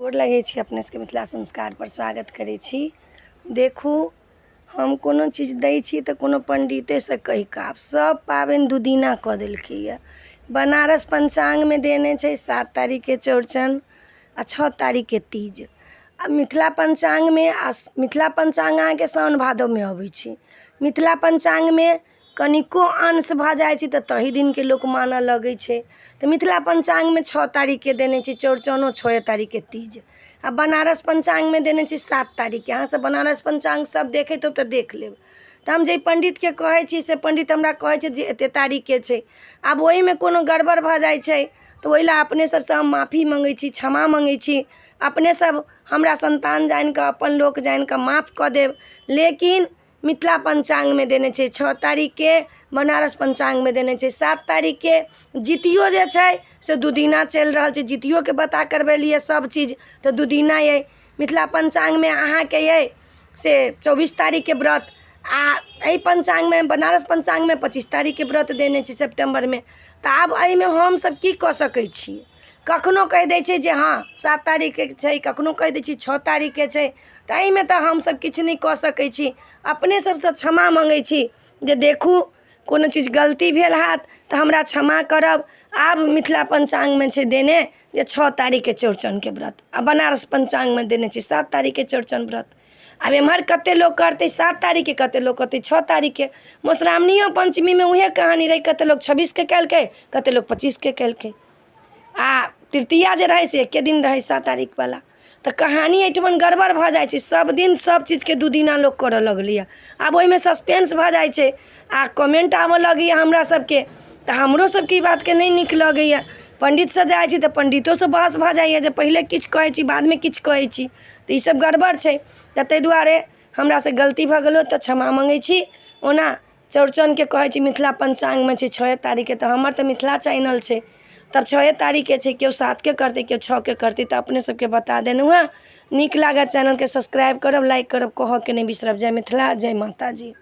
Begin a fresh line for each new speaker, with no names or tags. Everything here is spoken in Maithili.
गोर लगै छी अपने सबके मिथिला संस्कारपर स्वागत करै छी। देखू, हम कोनो चीज दै छी तऽ कोनो पण्डितेसँ कहि कऽ आब सब पाबनि दूदिना कऽ देलकैये। बनारस पञ्चाङ्गमे देने छै 7 तारीखके चौरचन आ 6 तारीखके तीज। आ मिथिला पञ्चाङ्गमे आ मिथिला पञ्चाङ्ग अहाँके साओन भादवमे अबै छै। मिथिला पञ्चाङ्गमे कनिको अंश भऽ जाइ छै तऽ तही दिनके लोक मानऽ लगै छै। तऽ मिथिला पञ्चाङ्गमे 6 तारीखके देने छै चौरचनो, छओए तारीखके तीज। आ बनारस पञ्चाङ्गमे देने छै 7 तारीखके। अहाँ सब बनारस पञ्चाङ्ग सब देखैत होब तऽ देख लेब। तऽ हम जाहि पण्डितके कहै छी से पण्डित हमरा कहै छै जे एते तारीखके छै। आब ओहिमे कोनो गड़बड़ भऽ जाइ छै तऽ ओहि लए अपने सबसँ हम माफी मङ्गै छी, क्षमा मङ्गै छी। अपने सब हमरा सन्तान जानिकऽ, अपन लोक जानिकऽ माफ कऽ देब। लेकिन मिथिला पञ्चाङ्गमे देने छै 6 तारीखके, बनारस पञ्चाङ्गमे देने छै 7 तारीखके। जितियो जे छै से दूदिना चलि रहल छै। जितियोके पता करबेलियै सब चीज तऽ दूदिना अइ। मिथिला पञ्चाङ्गमे अहाँके अइ से 24 तारीखके व्रत, आ एहि पञ्चाङ्गमे बनारस पञ्चाङ्गमे 25 तारीखके व्रत देने छै सेप्टेम्बरमे। तऽ आब एहिमे हमसब की कऽ सकै छी? कखनो कहि दै छै जे हँ 7 तारीखके छै, कखनो कहि दै छै 6 तारीखके छै। तऽ एहिमे तऽ हमसब किछु नहि कऽ सकै छी। अपने सबसँ क्षमा मङ्गै छी जे देखू कोनो चीज गलती भेल हैत तऽ हमरा क्षमा करब। आब मिथिला पञ्चाङ्गमे छै देने जे 6 तारीखके चौरचनके व्रत, आ बनारस पञ्चाङ्गमे देने छै 7 तारीखके चौरचन व्रत। आब एम्हर कतेक लोक करतै 7 तारीखके, कतेक लोक करतै 6 तारीखके। मधुश्रावणिओ पञ्चमीमे उएह कहानी रहै, कतेक लोक 26के केलकै, कतेक लोक 25के केलकै। आ तृतीया जे रहै से एके दिन रहै 7 तारीखवला। तऽ कहानी एहिठमन गड़बड़ भऽ जाइ छै। सब दिन सब चीजके दूदिना लोक करऽ लगलैए। आब ओहिमे सस्पेंस भऽ जाइ छै आ कमेन्ट आबऽ लगैए हमरा सबके, तऽ हमरो सबके ई बातके नहि नीक लगैए। पण्डितसँ जाइ छी तऽ पण्डितोसँ बहस भऽ जाइए जे पहिले किछु कहै छी, बादमे किछु कहै छी। तऽ ई सब गड़बड़ छै। तऽ ताहि दुआरे हमरासँ गलती भऽ गेल होत तऽ क्षमा मङ्गै छी। ओना चौरचनके कहै छी मिथिला पञ्चाङ्गमे छै छओए तारीखके, तऽ हमर तऽ मिथिला चैनल छै, तब छओए तारीखके छै। केओ 7के करतै, केओ 6के करतै, तऽ अपने सबके बता देलहुँ। हँ, नीक लागत चैनलके सब्सक्राइब करब, लाइक करब, कहऽके नहि बिसरब। जय मिथिला, जय माताजी।